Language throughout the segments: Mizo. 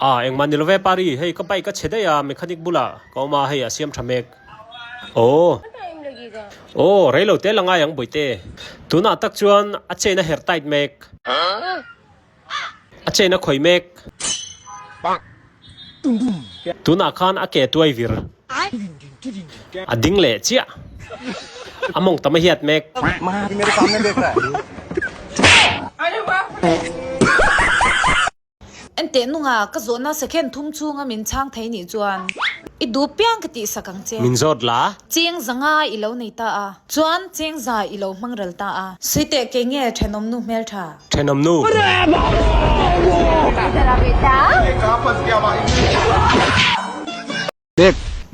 A, engmah ni love Pari, hei ka bike a chhe daih a, mechanic bulah ka awm a, hei a siam tha mek. Aw. Aw, rei lo te la ngai ang Bawihte. Tunah tak chuan a chain a herh tight mek. A chain a khawih mek. Tunah khan a ke tuai vir. A ding leh chiah. A mawng tam a hiat mek. Enteh nunga ka zawhna second thum chhunga min chhang thei nih chuan i duh piang ka tihsak ang che. Min zawt la. Cheng zanga i lo nei ta a, chuan cheng za i lo hmang ral ta a. Suiteh kei nge thenawm nu hmeltha? Thenawm nu.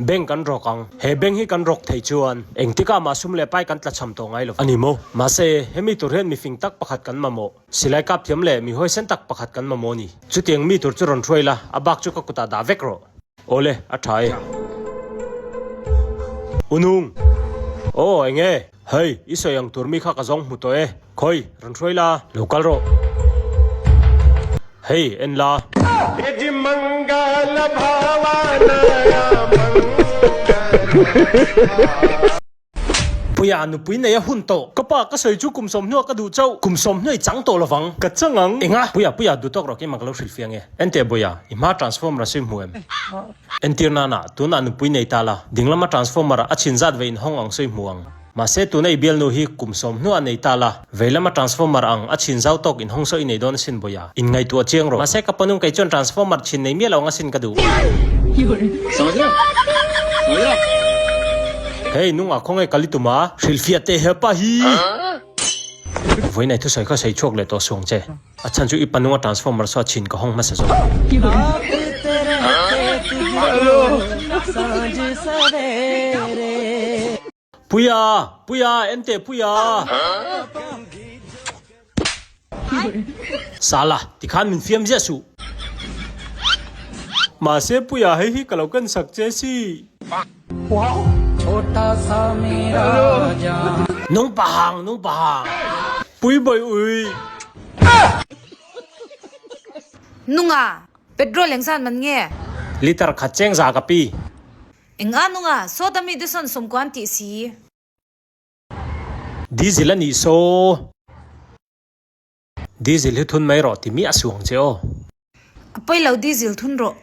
Bank kan rawk ang. He bank hi kan rawk thei chuan engtikah mah sum leh pai kan tlachham tawh ngai lo a ni maw? Mahse, hemi tur hian mifing tak pakhat kan mamawh. Silai kap thiam leh mi huaisen tak pakhat kan mamawh a ni. Chutiang mi tur chu rawn hruai la, a bak chu ka kutah dah vek rawh. Awle, a tha e. U Nung! Aw, eng nge? Hei, i sawi ang tur mi kha ka zawng hmu tawh e. Khawi, rawn hruai la, lo kal rawh. Hei, en la. Puia nupui nei a hun tawh. Ka pa, ka sawi chu kum sawmhnuah ka duh chauh. Kum sawmhnuai chang tawh lovang. Ka chang ang. Enga? Puia, Puia, duh tawk rawh keimah ka lo hrilh fiang e. Enteh Puia, i hma transformer a sawi hmu em? Entir nana, tunah nupui nei ta la. Dinglama transformer a chhin zat ve inhawng ang sawi hmu ang. Mahse tuna i bialnu hi kum sawm hnuah nei ta la, veilama transformer ang a chhin zau tawk inhawng saw i nei dawn asin Bawia. Inngaihtuah chiang rawh. Mahse ka panung kei chuan transformer chhin nei miah lo ang asin ka duh. Hei nungah khawnge kal i tum a? Hrilhfiah teh hepa hi! Vawiinai thusawi kha sawi chhuak leh tawh suang che. A chhan chu i panunga transformer saw chhin ka hawng hmasa zawk. Puia! Puia! Enteh Puia! Sala, tikhan min fiam ziah suh. Mahse Puia hei hi ka lo ken sak che si. Nung pahang, nung pahang. Pui bawi ui. Nunga, petrol engzat man nge? Liter khat cheng za ka pi. Eng a nung a, sawta mi te sawn sawmkuan tih si. Diesel a nih saw. Diesel hi thun mai rawh ti miah suang che aw. A pawi lo diesel thun rawh.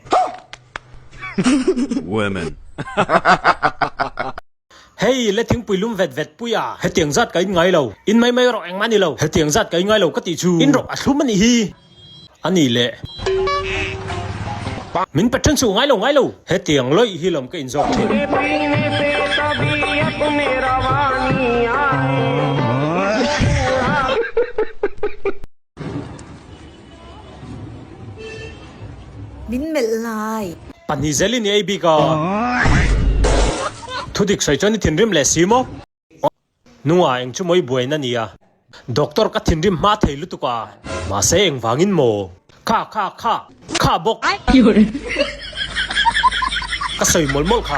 Women. Hei le thingpui lum vet vet pui a. Hetiang zat ka in ngai lo. In mai mai rawh engmah ni lo. Hetiang zat ka in ngai lo ka tih chu. In rawh a thlum a nih hi. A nih leh. Min pe then suh ngai lo ngai lo. Hetiang lawih hi lawm ka inzawk thin. Min melh lai. Pahnih zelin i ei bik a. Thudik sawi chuan i thinrim leh si maw? Nungah eng chu mawi buaina nia. Doctor ka thinrim hma thei lutuk a. Mahse engvangin maw? Kha kha kha kha bawk. Ka sawi mawlh mawlh kha.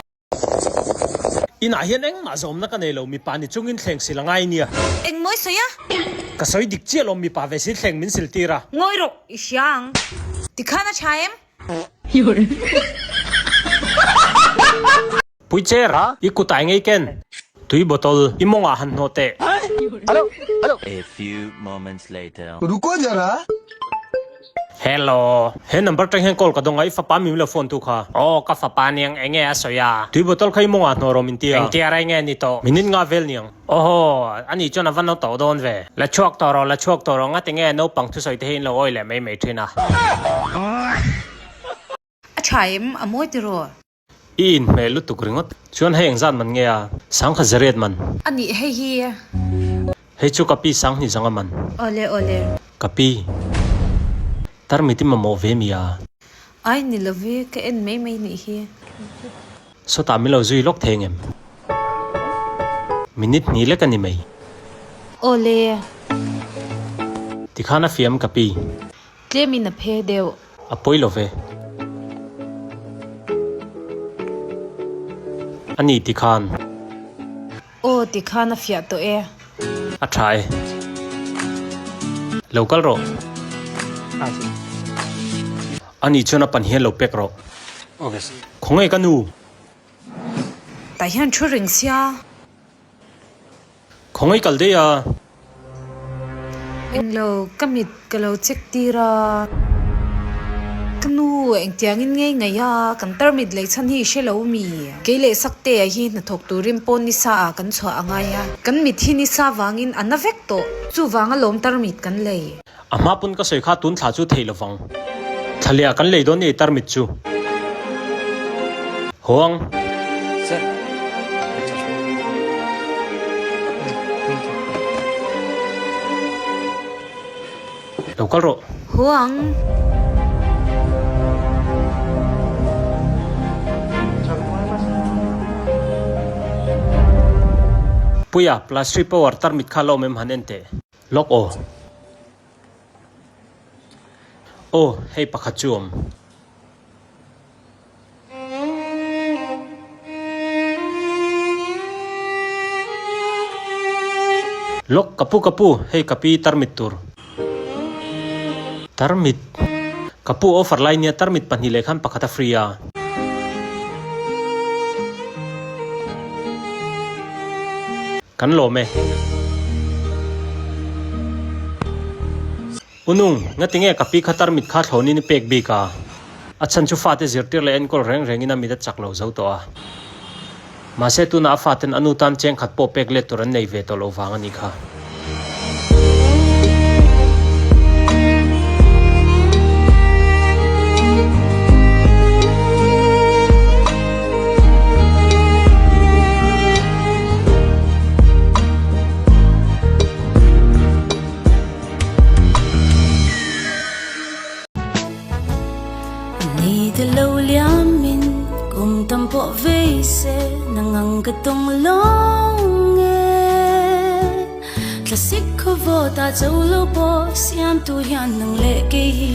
Inah hian engmah zawmna ka nei lo mipa ni chungin thleng sil a ngai nia. Eng mawi sawi a? Ka sawi dik chiah lo mipa ve si thleng min sil tir a. Ngawi rawh i hria ang. Tikhan a tha em? Pui cher, i kut ai ngei ken. Tui bottle, i mawngah han hnawh teh. A few moments later. Ruko jara. Hello. He number tang hian call ka dawng a, i fapa mi lo phone tu kha. Aw, ka fapa niang eng nge a sawi a? Tui bottle kha i mawngah hnawh rawh min ti a. Engtia rei nge ni tawh? Minute nga vel niang. Awhaw, ani chuan a va no tawh dawn ve. La chhuak tawh rawh, la chhuak tawh rawh, ngati nge naupang thusawi te hi in lo awi leh mai mai thin a. A tha em? A mawi tiraw? I inhmeh lutuk ringawt. Chuan hei engzat man nge a? Sangkhat zariat man. A nih hei hi. Hei chu ka pi Sanghni zanga man. Awle awle. Ka pi. Tarmit i mamawh ve mi a? Ai ni lo ve, ka en mai mai nih hi. Sawtah min lo zui lawk thei ngem? Minute hnih lek a ni mai. Awle. Tikhan a fiam ka pi. Tlem in a phe deuh. A pawi lo ve. A ni ti khan. Aw ti khan a fiah tawh e. A tha e. Lo kal rawh. Ani chuan a pan hian lo pek rawh. Khawngaih ka nu. Tah hian thu reng sia. Khawngaih kal daih a. Englo, ka mit ka lo check tir a. Ka nu, engtiangin ngei ngaih a, kan tarmit lei chhan hi i hre lo mi? Kei leh Saktea hi hnathawk turin pawn nisa ah kan chhuah a ngai a. Kan mit hi nisa vangin a na vek tawh. Chuvang alawm tarmit kan lei. A hma pawn ka sawi kha tun thla chu thei lovang. Thla leh ah kan lei dawn ni tarmit chu. Haw ang. Lo kal rawh. Haw ang. Puia, plus 3 power tarmit kha la awm em han en teh. Lawk aw. Aw, hei pakhat chu awm. Lawk, ka pu, ka pu, hei ka pi tarmit tur. Tarmit? Ka pu offer lai nia tarmit pahnih leh khan pakhat a free a. Kan lawm e. U Nung, ngatinge ka pi kha tarmit kha thlawnin i pek bik a? A chhan chu fate zirtir leh enkawl reng rengin a mit a chak lo zo tawh a. Mahse tunah a faten a nu tan cheng khat pawh pek let tur an nei ve tawh loh vang a nih kha. Ni te lo liamin kum tam pawh vei se nang ang ka tawng lawng e. Thlasik khaw vawt ah cho lo pawh siamtu hian nang leh kei hi.